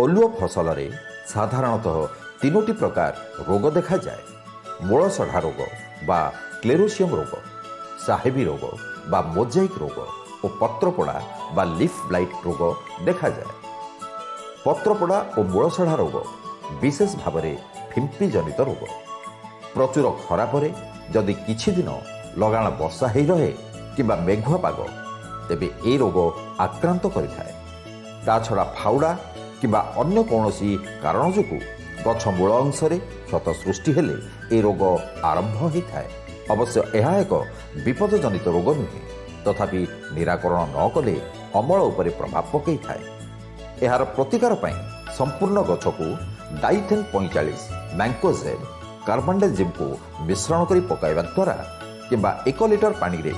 ଓଲୁଅ ଫସଲରେ ସାଧାରଣତଃ ତିନୋଟି ପ୍ରକାର ରୋଗ ଦେଖାଯାଏ। ମୂଳସଢ଼ା ରୋଗ ବା କ୍ଲେରୋସିୟମ ରୋଗ, ସାହେବୀ ରୋଗ ବା ମୋଜାଇକ୍ ରୋଗ ଓ ପତ୍ରପୋଡ଼ା ବା ଲିଫ୍ ବ୍ଲାଇଟ୍ ରୋଗ ଦେଖାଯାଏ। ପତ୍ରପୋଡ଼ା ଓ ମୂଳସଢ଼ା ରୋଗ ବିଶେଷ ଭାବରେ ଫିମ୍ପି ଜନିତ ରୋଗ। ପ୍ରଚୁର ଖରା ପରେ ଯଦି କିଛି ଦିନ ଲଗାଣ ବର୍ଷା ହେଇ ରହେ କିମ୍ବା ମେଘୁଆ ପାଗ, ତେବେ ଏ ରୋଗ ଆକ୍ରାନ୍ତ କରିଥାଏ। ତା ଛଡ଼ା ଫାଉଡ଼ା କିମ୍ବା ଅନ୍ୟ କୌଣସି କାରଣ ଯୋଗୁଁ ଗଛ ମୂଳ ଅଂଶରେ କ୍ଷତ ସୃଷ୍ଟି ହେଲେ ଏ ରୋଗ ଆରମ୍ଭ ହୋଇଥାଏ। ଅବଶ୍ୟ ଏହା ଏକ ବିପଦଜନିତ ରୋଗ ନୁହେଁ, ତଥାପି ନିରାକରଣ ନ କଲେ ଅମଳ ଉପରେ ପ୍ରଭାବ ପକାଇଥାଏ। ଏହାର ପ୍ରତିକାର ପାଇଁ ସମ୍ପୂର୍ଣ୍ଣ ଗଛକୁ ଡାଇଥେନ୍ 45, ମ୍ୟାଙ୍କୋଜେବ୍, କାର୍ବାଣ୍ଡେଜିମ୍କୁ ମିଶ୍ରଣ କରି ପକାଇବା ଦ୍ୱାରା କିମ୍ବା 1 ଲିଟର ପାଣିରେ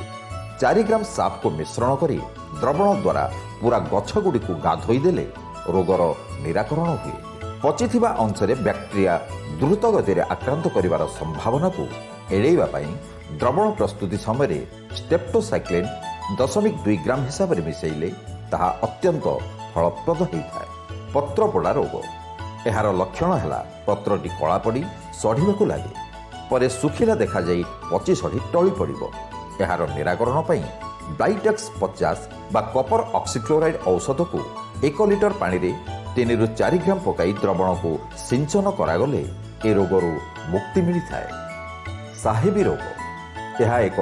4 ଗ୍ରାମ ସାଫକୁ ମିଶ୍ରଣ କରି ଦ୍ରବଣ ଦ୍ୱାରା ପୁରା ଗଛଗୁଡ଼ିକୁ ଗାଧୋଇ ଦେଲେ ରୋଗର ନିରାକରଣ ହୁଏ। ପଚିଥିବା ଅଂଶରେ ବ୍ୟାକ୍ଟେରିଆ ଦ୍ରୁତ ଗତିରେ ଆକ୍ରାନ୍ତ କରିବାର ସମ୍ଭାବନାକୁ ଏଡ଼ାଇବା ପାଇଁ ଦ୍ରବଣ ପ୍ରସ୍ତୁତି ସମୟରେ ଷ୍ଟେପ୍ଟୋସାଇକ୍ଲିନ୍ 0.2 ଗ୍ରାମ ହିସାବରେ ମିଶାଇଲେ ତାହା ଅତ୍ୟନ୍ତ ଫଳପ୍ରଦ ହୋଇଥାଏ। ପତ୍ରପୋଡ଼ା ରୋଗ। ଏହାର ଲକ୍ଷଣ ହେଲା ପତ୍ରଟି କଳା ପଡ଼ି ସଢ଼ିବାକୁ ଲାଗେ। ପରେ ଶୁଖିଲା ଦେଖାଯାଇ ପଚି ସଢ଼ି ଟଳି ପଡ଼ିବ। ଏହାର ନିରାକରଣ ପାଇଁ ବ୍ଲାଇଟେକ୍ସ 50 ବା କପର ଅକ୍ସିକ୍ଲୋରାଇଡ୍ ଔଷଧକୁ 1 ଲିଟର ପାଣିରେ 3ରୁ 4 ଗ୍ରାମ ପକାଇ ଦ୍ରବଣକୁ ସିଞ୍ଚନ କରାଗଲେ ଏ ରୋଗରୁ ମୁକ୍ତି ମିଳିଥାଏ। ସାହେବୀ ରୋଗ। ଏହା ଏକ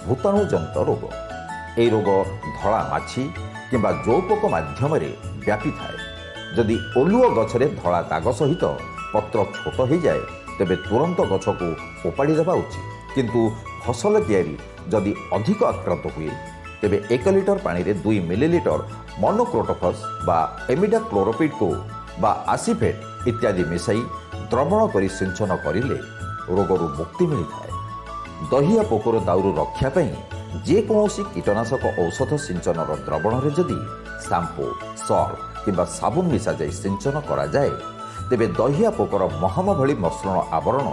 ଭୂତାଣୁଜନିତ ରୋଗ। ଏହି ରୋଗ ଧଳା ମାଛି କିମ୍ବା ଜଉପୋକ ମାଧ୍ୟମରେ ବ୍ୟାପିଥାଏ। ଯଦି ଓଲୁଅ ଗଛରେ ଧଳା ଦାଗ ସହିତ ପତ୍ର ଛୋଟ ହୋଇଯାଏ, ତେବେ ତୁରନ୍ତ ଗଛକୁ ଓପାଡ଼ି ଦେବା ଉଚିତ। କିନ୍ତୁ ଫସଲ କିଆରି ଯଦି ଅଧିକ ଆକ୍ରାନ୍ତ ହୁଏ, ତେବେ 1 ଲିଟର ପାଣିରେ 2 ମିଲିଲିଟର ମନୋକ୍ରୋଟୋଫସ୍ ବା ଏମିଡା କ୍ଲୋରୋପିଡ୍କୁ ବା ଆସିଫେଟ୍ ଇତ୍ୟାଦି ମିଶାଇ ଦ୍ରବଣ କରି ସିଞ୍ଚନ କରିଲେ ରୋଗରୁ ମୁକ୍ତି ମିଳିଥାଏ। ଦହିଆ ପୋକର ଦାଉରୁ ରକ୍ଷା ପାଇଁ ଯେକୌଣସି କୀଟନାଶକ ଔଷଧ ସିଞ୍ଚନର ଦ୍ରବଣରେ ଯଦି ସାମ୍ପୁ, ସର୍ଫ କିମ୍ବା ସାବୁନ ମିଶାଯାଇ ସିଞ୍ଚନ କରାଯାଏ, ତେବେ ଦହିଆ ପୋକର ମହମ ଭଳି ମସୃଣ ଆବରଣ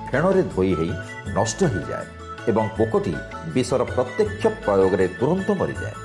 ଫେଣରେ ଧୋଇ ହେଇ ନଷ୍ଟ ହୋଇଯାଏ ଏବଂ ପୋକଟି ବିଷର ପ୍ରତ୍ୟକ୍ଷ ପ୍ରୟୋଗରେ ତୁରନ୍ତ ମରିଯାଏ।